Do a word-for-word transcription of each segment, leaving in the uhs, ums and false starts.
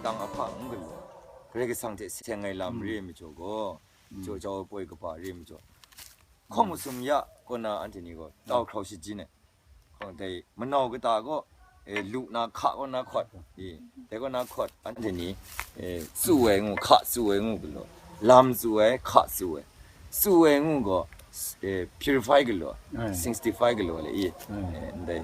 Tang ahpa n galaw, Karai Kasang hte seng ai lam re ai majaw gaw, jaw jau ai poi kaba re ai majaw, hkawng masum ya kaw na anhte ni gaw tau hkrau shajin ai. Hkawng dai manau kata gaw, e, lu na hka kaw na hkawt, e, dai kaw na hkawt, anhte ni, e, tsu ai ngu, hka tsu ai ngu galaw, lam tsu ai, hka tsu ai, tsu ai ngu gaw, e, purify galaw, sanctify galaw le, e, e, ndai,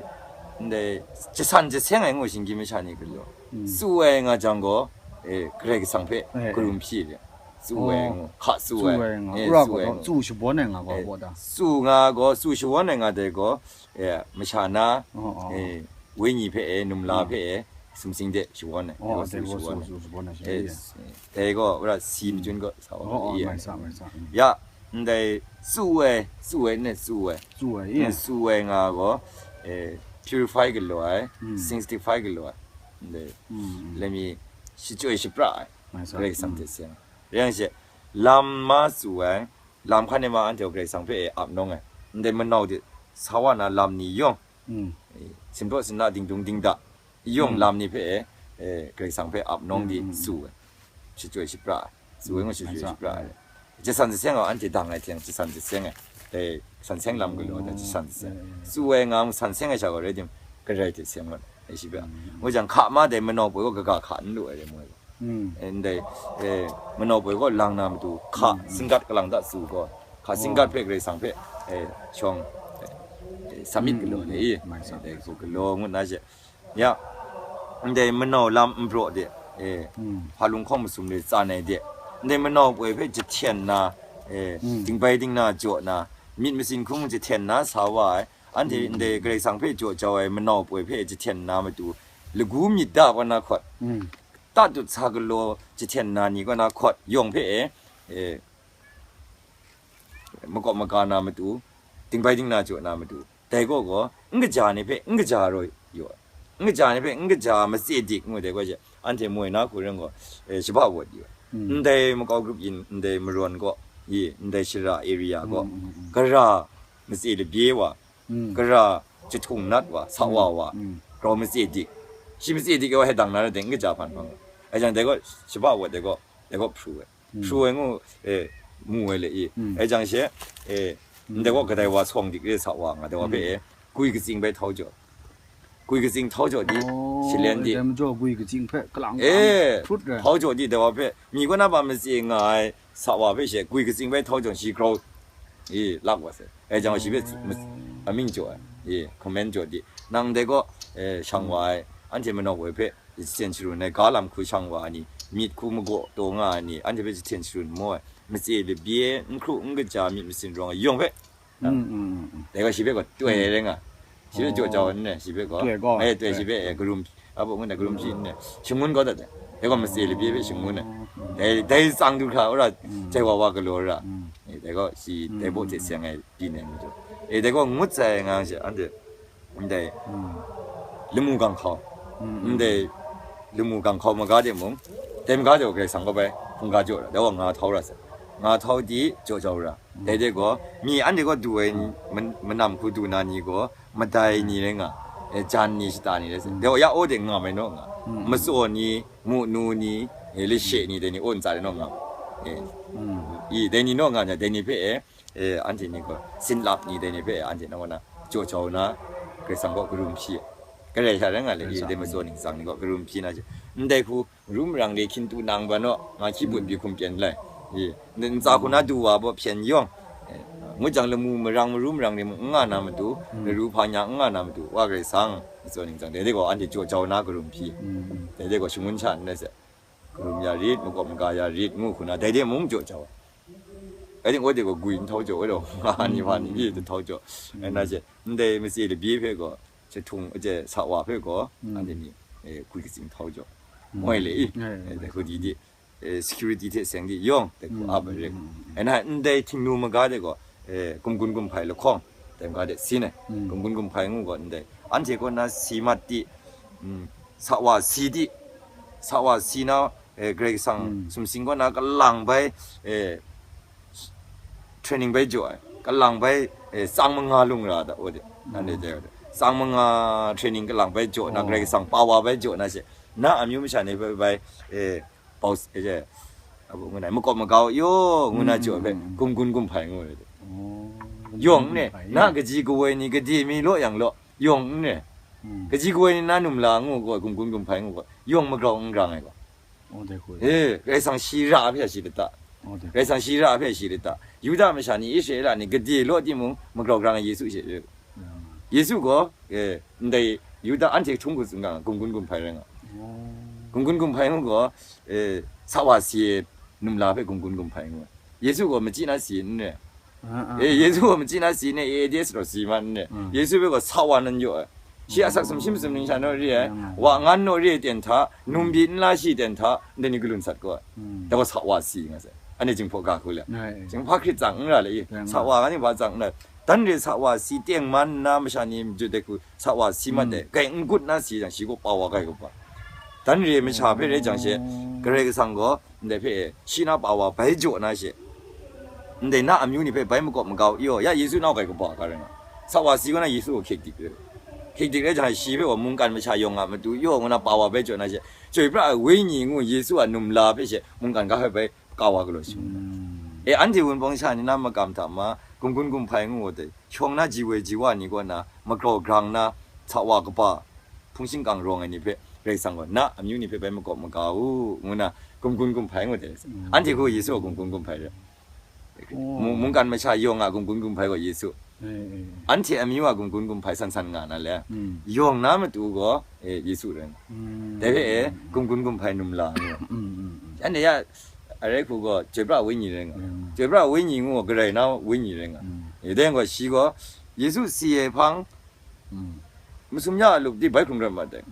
ndai, jasan jaseng ai ngu shinggyim masha ni galaw, tsu ai nga jang gaw, e, Karai Kasang hpe karum hpyi le, tsu ai ngu, hka tsu ai, e, tsu ai ngu. Tsu shabawn ai nga gaw, tsu nga gaw, tsu shabawn ai nga dai gaw, e, masha na, e, wenyi hpe e, numla hpe e, sumsing de shabawn ai, dai gaw tsu shabawn ai. Dai gaw, wora si majun gaw sa wa, ya, ndai tsu ai, tsu ai, ne tsu ai, tsu ai nga gaw, e, purify galaw ai, sanctify galaw ai, ndai, lami shachyoi shapra ai, Karai Kasang hte seng ai. Rai yang she, lam ma tsu ai, lam hkan e ma anhte gaw Karai Kasang hpe e ap nawng ai, ndai manau de sa wa na lam ni yawng, e, simpraw sinna dingdung dingda yawng lam ni hpe e, e, Karai Kasang hpe ap nawng di tsu ai, shachyoi shapra ai, tsu ai ngu shachyoi shapra ai. Jasan jaseng gaw anhte dang ai hte jasan jaseng ai, dai san seng lam galaw dai jasan jaseng, tsu ai nga mung san seng ai sha gaw rai tim, Karai hte seng rawt ai shi hpe, ngu jang hka ma dai manau poi gaw kaga hka n lu ai rai mu ai gaw. Ndai, e, manau poi gaw lang na matu, hka singgat kalang da tsu gaw, hka singgat hpe Karai Kasang hpe, e, shawng, e, submit galaw le i, dai hku galaw ngut na she, ya, ndai manau lam npraw de, e, hpa lung hkawng masum de tsan ai de, ndai manau poi hpe jahten na, e, dingbai dingna jaw na, myit masin hkrum jahten na sa wa ai, anhte ndai Karai Kasang hpe jaw jau ai manau poi hpe jahten na matu, lagu myit da wa na hkawt, tatut sa galaw jahten na ni kaw na hkawt yawng hpe e, e, makawp maga na matu, dingbai dingna jaw na matu, dai gaw gaw, n kaja ni hpe n kaja raw yaw ai, n kaja ni hpe n kaja matse dik ngu dai gaw she, anhte moi na hku rai gaw, e, shaba wat yu ai. Ndai makau grup yin, ndai marawn gaw, i, ndai shara area gaw, gara matse labye wa, gara jahtung nat wa, sa wa wa, grau matse dik. Shi matse dik e wa, he dang na ra ding, n kaja hpan hpang. Ai jang, dai gaw, shaba wat dai gaw, dai gaw hpru ai. Hpru ai ngu, e, mu ai le i. Ai jang she, e, ndai gaw kadai wa sawng dik re sa wa nga, dai wa hpe, e, gwi katsing bai htau jaw. Gwi katsing htau jaw di, shalen di. Dai majaw gwi katsing hpe kalang, e, kalang hprut rai. Htau jaw di, dai wa hpe, mi kaw na ba matse nga ai, sa wa hpe she, gwi katsing bai htau jawng shi grau, e, lak wa sai. Ai jang shi hpe, amying jaw ai, e, comment jaw di. Nang dai gaw, e, shang wa ai, anhte manau woi hpe, jahten sharun ai, ga lam hku shang wa ai ni, myit hku magaw taw nga ai ni, anhte hpe jahten sharun maw ai, matse labye, n hkru n kaja, myit masin rawng ai yawng hpe, dai gaw shi hpe gaw toi rai nga, shi hpe jaw jau nne, shi hpe gaw, toi gaw, e, toi shi hpe, e, karum, a bu ngun ai karum shi nne, shangun kau dat ai, dai gaw matse labye hpe shangun ai, dai, dai tsang du hkra, wora, jai wa wa galaw ra, e, dai gaw shi, dai baw hte seng ai, byin ai majaw, e, dai gaw ngut sai nga she, anhte, ndai, lamu gang hkau, ndai, lamu gang hkau maga de mung, dai maga de gaw Karai Kasang kaw bai hkungga jaw ra, dai gaw nga htau ra sai, nga htau di jaw jau ra, dai de gaw, mi anhte gaw du ai ni, man-, manam hku du na ni gaw, madai ni rai nga, e, jan ni shata ni rai sai, dai gaw ya aw de ngam ai naw nga, matsaw ni, munu ni, e, lashe ni, dai ni aw ntsa de naw ngam, e, i, dai ni naw nga nya, dai ni hpe, e, e, anhte ni gaw, sinlap ni dai ni hpe anhte nang kaw na jaw jau na, Karai Kasang kaw karum hpyi ai. Karai sha rai nga le, i, dai matsaw ning tsang ni gaw karum hpyi na she, ndai hku, maru marang re hkyin tu nang ban naw, nga hkyi bun bi hkum pyen lai. I, n-, ntsa hku na du wa baw hpyen yawng, e, ngut jang lamu marang maru marang re mung n nga na matu, laru hpa nya n nga na matu, wa Karai Kasang, matsaw ning tsang, dai de gaw anhte jaw jau na karum hpyi. Dai de gaw shangun sha n rai sai. Karum ya rit, makawp maga ya rit, ngu hku na, dai de mung jaw jau ai. Rai timung, dai gaw gwi n htau jaw, wai daw, nga ni hpa ni, i, htau jaw. Ai na she, ndai matse labye hpe gaw, jahtung, je, sa wa hpe gaw, anhte ni, e, gwi katsing htau jaw. Moi le i, e, dai hku di di, e, security hte seng di yawng, dai hku ap ai re. Ai na, ndai htingnu maga de gaw, e, gumgun gumhpai lahkawng, dai maga de sin ai. Gumgun gumhpai ngu gaw ndai, anhte kaw na si mat di, mm, sa wa si di, sa wa si na, e, Karai Kasang sumsing kaw na kalang bai, e, training bai jaw ai, kalang bai, e, tsang manga lung ra da, o de, nan de, de, de. Tsang manga training kalang bai jaw na, Karai Kasang power bai jaw na she, Na amyu masha ni hpe bai, e, paus, e, abu ngu na, makawp makau yo, ngu na jaw hpe, gumgun gumhpai ngu ai. Yawng ne, na kaji kawoi ni gade mi law yang law, yawng ne, kaji kawoi ni na num la ngu gaw, gumgun gumhpai ngu gaw, yawng magrau n grang ai gaw. E, Karai Kasang shi ra hpe shi lata. Karai Kasang shi ra hpe shi lata. Yuda masha ni, Israela ni gade law timung, magrau grang ai Yesu she. Yesu gaw, e, ndai Yuda anhte htung hku tsun ga, gumgun gumhpai rai nga. Gumgun gumhpai ngu gaw, e, sa wa si e num la hpe gumgun gumhpai ngu. Yesu gaw machyi na si n re. E, Yesu gaw machyi na si ne, e, de saraw si ma n re. Yesu hpe gaw sa wa nan yaw ai. Shi asak sumshi masum ning sha naw re ai, wa ngan naw re ai ten hta, num byi nla shi ten hta, ndai ni galun sat gaw ai. Dai gaw sa wa si nga sai. Anhte jinghpaw ga hku le. Jinghpa hkrit tsang n ra le i, sa wa nga ni wa tsang n ra. Dan re sa wa si teng man nna masha ni maju dai hku sa wa si mat ai, gai n gut na si jang, shi gaw pa wa gai kaba. Dan re masha hpe rai jang she, Karai Kasang gaw ndai hpe e, shi na pa wa bai jaw na she, ndai na amyu ni hpe bai makawp makau, yo, ya Yesu nau gai kaba ga rai nga. Sa wa si gaw na Yesu gaw hkyek dik re. Hkyek dik rai jang, shi hpe wa mungkan masha yawng a matu, yo, ngu na pa wa bai jaw na she, chyoi pra ai wenyi ngu Yesu a num la hpe she, mungkan ga hpe bai ka wa galaw shi ngu na. E, anhte Wunpawng sha ni na makam hta ma, gumgun gumhpai ngu wa dai, shawng na ji woi ji wa ni kaw na, magrau grang na, sa wa kaba, hpung shingkang rawng ai ni hpe, Karai Kasang gaw, na amyu ni hpe bai makawp maga u, ngu na, gumgun gumhpai ngu dai. Anhte gaw Yesu a gumgun gumhpai re. Mu-, mungkan masha yawng a gumgun gumhpai gaw Yesu. Anhte amyu a gumgun gumhpai san san nga na le. Yawng na matu gaw, e, Yesu rai nga. Dai hpe, e, gumgun gumhpai num la ngu. Anhte ya, arai hku gaw, chyoi pra wenyi rai nga. Chyoi pra wenyi ngu gaw, garai na wenyi rai nga. E, dai gaw, shi gaw, Yesu si ai hpang, masum ya a lup di bai hkrung rai mat dai.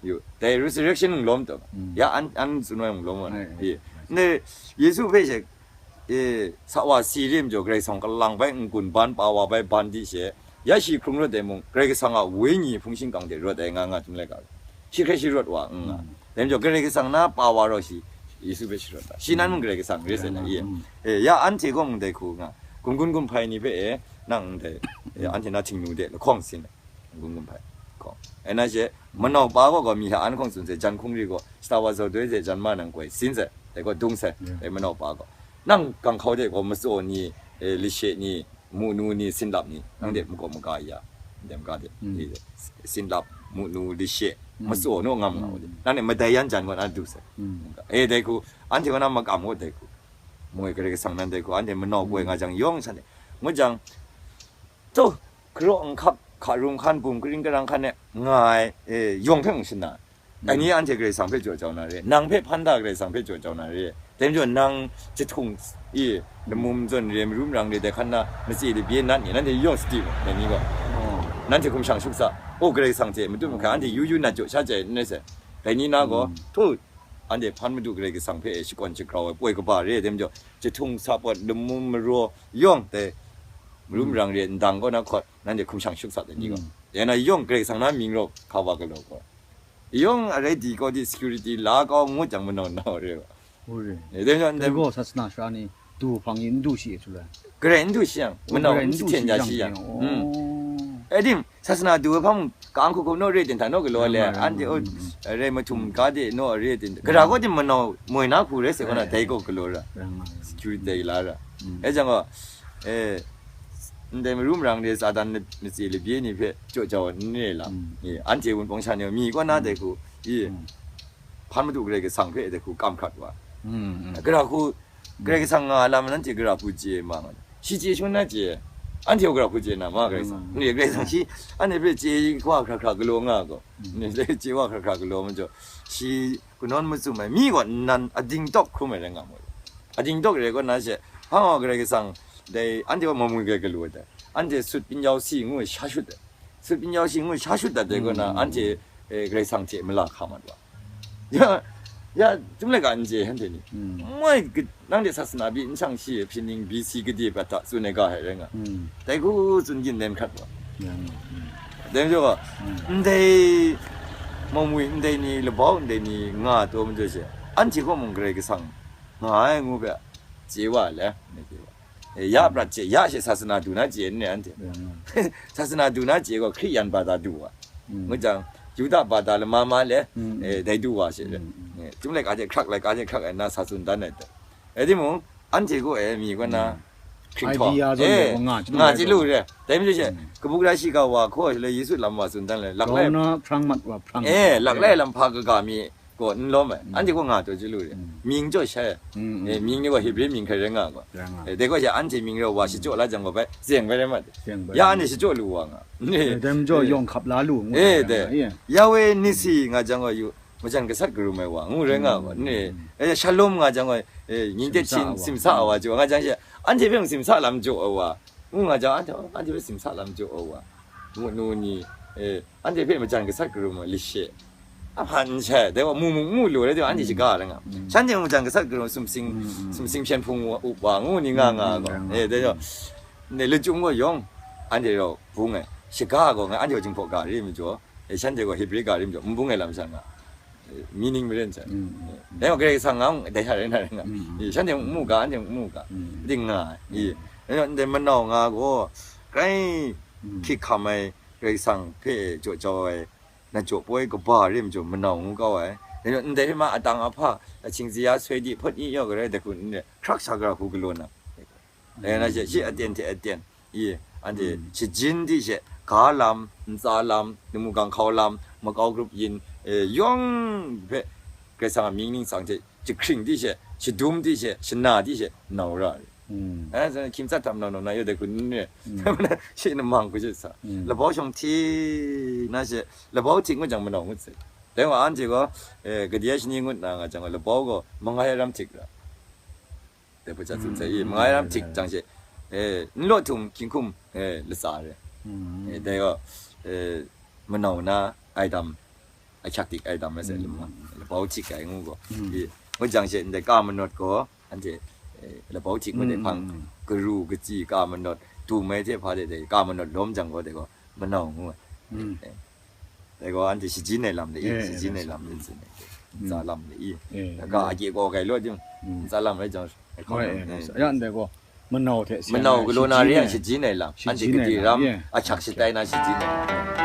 Yu, dai resurrection nlawm taw. Ya an, an tsun ai nlawm ai. Ye. Ne, Yesu hpe she, e, sa wa si re majaw, Karai Kasang kalang bai n-gun ban, pa wa bai ban di she, ya shi hkrung rawt ai mung, Karai Kasang a wenyi hpung shingkang de rawt ai nga nga htum laika, shi hkrai shi rawt wa n nga. Dai majaw, Karai Kasang na pa wa rau shi, Yesu hpe sharawt ai. Shi nan mung Karai Kasang re sai na, ye. E, ya anhte gaw mung dai hku nga, gumgun gumhpai ni hpe, e, nang ndai, e, anhte na htingnu de lahkawng sin ai. Gumgun gumhpai hkawng. E na she, manau pa gaw gaw mi hta an hkawng tsun sai, jan hkungri gaw, shata wa zaw doi sai, jan ma nang koi sin sai, dai gaw dung sai, dai manau pa gaw. Nang ganghkau de gaw matsaw ni, e, lashe ni, munu ni, sinlap ni, nang de makawp maga ya, ndai maga de, e, sinlap, munu, lashe, matsaw naw ngam nga u de. Nang de madai yan jan gaw na du sai. E, dai hku, anhte gaw na makam gaw dai hku. Moi Karai Kasang nan dai hku, anhte manau koi nga jang yawng shan de. Ngut jang, tu, hkaraw nhkap, hka rum hkan bum, karing karang hkan e nga ai, e, yawng hpe mung shana. Dai ni anhte Karai Kasang hpe jaw jau na re, nang hpe hpan da Karai Kasang hpe jaw jau na re, dai majaw nang jahtung, i, lamu zawn re, marum rang re, dai hkan na matse labye nat ni, nanhte yawng sadi gaw, dai ni gaw, nanhte hkum shang shup sa, o, Karai Kasang hte matu mahkra anhte yu yu nat jaw sha jai n rai sai, dai ni na gaw, tu, anhte hpan Madu Karai Kasang hpe shakawn shagrau ai poi kaba re ai, dai majaw, jahtung sa pawt, lamu maraw, yawng dai, marum rang re, ndang kaw na hkawt, nanhte hkum shang shup sa dai ni gaw. Dai na yawng Karai Kasang na mying rau hka wa galaw gaw. Yawng arai di kau di security la kau ngut jang manau nau re gaw. Dai majaw, dai gaw sasana shara ni, du hpang yin n du shi e htu ai. Garai n du shi yang, manau n du shi yang, shi yang. E dim, sasana du ai hpang, ka hku hku naw re tin hta naw galaw le, anhte o, rai mahtum ga de naw re tin, gara gaw dim manau moi na hku rai se gaw na, dai gaw galaw ra. Security dai la ra. E jang gaw, e, ndai marum rang de Satan matse labye ni hpe jaw jau n re lam. E, anhte Wunpawng sha ni mi kaw na dai hku, e, hpan Madu Karai Kasang hpe dai hku kam hkrat wa. Gara hku, Karai Kasang nga lam nanhte gara hku chye ma nga. Shi chye shangun na chye. Anhte gara hku chye na ma Karai Kasang. Ni Karai Kasang shi anhte hpe chye wa hkra hkra galaw nga gaw. Ni hpe chye wa hkra hkra galaw majaw. Shi kanawn matsun ai mi gaw nnan ading tawk hkrum ai rai nga mu. Ading tawk rai gaw na she, hpa nga Karai Kasang dai anhte wa mamu gai galaw ai dai. Anhte sut pin yau si ngu ai sha shut ai. Sut pin yau shi ngu sha shut dat dai gaw na, anhte, e, Karai Kasang hte mala hka mat wa. Ya, ya, chyum laika n chye, anhte ni. Moi, nang de sasana pyi n shang shi, hpyi ning B C gade prat hta tsun ai ga hai rai nga. Dai hku tsun gyin len hkrat wa. Dai majaw gaw, ndai, mawmwi ndai ni, labau ndai ni nga taw majaw she, anhte kaw mung Karai Kasang nga ai ngu hpe, chye wa le, ndai chye wa. E, ya prat chye, ya she sasana du na chye n re anhte. Sasana du na chye gaw Hkriyan bata du wa. Ngut jang, Yuda bata lama ma le, mm, eh, dai du wa she le. Mm, mm. Eh, chyum laika hte hkrak, laika hte hkrak ai na sa tsun dan ai ta. Eh, timung, anhte gaw, eh, mi kaw na, mm, hkring htawng, idea zawn, eh, nga chyalu, nga chyalu re. Dai majaw she, mm, kabu gara shiga wa hkaw shaloi Yesu lam wa tsun dan le, laklai, grau na hprang mat wa hprang, eh, laklai lam hpa kaga mi gaw n lawm ai. Mm. Anhte gaw nga taw chyalu re. Mm. Mying jaw shai. Mm, mm. Eh, mying ni gaw Hebri mying hkrai rai nga gaw. Rai nga. Eh, dai gaw she anhte mying rau wa shachyaw la jang gaw bai, zeng bai rai mat. Zeng bai. Ya anhte shachyaw lu wa nga. Eh, dai majaw, eh, yawng hkap la lu ngu, eh, dai. Yahweh Nissi nga jang gaw yu, majan gasat karum ai wa, ngu rai nga gaw, mm, ne, eh, Shalom nga jang gaw, eh, ညီသက်ချင်း simsa ai wa, simsa ai wa jaw, nga jang she, anhte hpe mung simsa lam jaw ai wa, ngu nga jang, anhte, anhte hpe simsa lam jaw ai wa, ngu nu ni, eh, anhte hpe majan gasat karum ai lashe, a hpan n shai, dai wa, mu mung mu lu rai, dai wa, anhte, mm, shaga rai nga. Mm. Shanhte mung majan gasat karum sumsing, mm, mm, sumsing hpyen hpung wa, up wa, ngu ni nga nga gaw, mm, eh, dai jaw, ne, lachyum gaw yawng, anhte rau bung ai, shaga gaw nga, anhte gaw Jinghpaw ga re majaw, eh, shanhte gaw Hebri ga rim jaw, n bung ai lam sha nga, eh, meaning maren sha. Mm, mm, mm. Dai gaw Karai Kasang nga, dai sha rai na rai nga. Mm, mm. Eh, shanhte mung mu ga, anhte mung mu ga. Mm. Di nga ai. Mm. Eh, dai manau nga gaw, grai, mm, hkyik hkam ai Karai Kasang hpe jaw jau ai, na jaw poi kaba rim jaw manau ngu kau ai. Dai gaw ndai hpe ma atang ahpa, ahkying zaya soi di, hpawt ni yaw garai, dai hku n re, hkrak sha gara hku galaw na. Dai na she, shi aten hte aten, i, anhte, mm, shajin di she, ga lam, ntsa lam, namu ganghkau lam, makau grup yin, eh, yawng hpe Karai Kasang a mying ningsang hte jahkring di she, shadum di she, shana di she, nau ra ai. Mm. Eh, hkying tsat htam nau nau na yawng dai hku n re. Mm. Shi namang hku she sa. Mm. Labau shawng hti na she, labau htik ngut jang manau ngut sai. Dai wa anhte gaw, eh, kade a shani ngut na nga jang gaw, labau gaw mangai aram htik ra. Dai hpe tsun sai i, mm, mangai aram htik jang she, eh, n law htum hkying hkum, eh, latsa re. Mm. Eh, dai gaw, eh, manau na ai dam, ahkyak dik ai dam rai sai, mm, lam, labau htik ai ngu gaw. Mm. I, ngut jang she, ndai ka manawt gaw, anhte, eh, labau htik ngut ai hpang, mm, mm, mm, karu, katsi, ka manawt, dum ai hte hpa de, dai ka manawt lawm jang gaw, dai gaw, manau ngu ai. Mm. Eh, dai gaw anhte shajin ai lam le i, eh, shajin ai lam le tsun ai. Mm. Ntsa lam le i. Eh, dai ga, mm, agye gaw gai law jing, mm, ntsa lam rai jang, eh, hkau, eh, lam, eh, eh, ya ndai gaw, manau hte, manau galaw na re yang shajin ai lam. Anhte shajin ai gade lam, ram, eh, ahkyak shatai na shajin ai lam.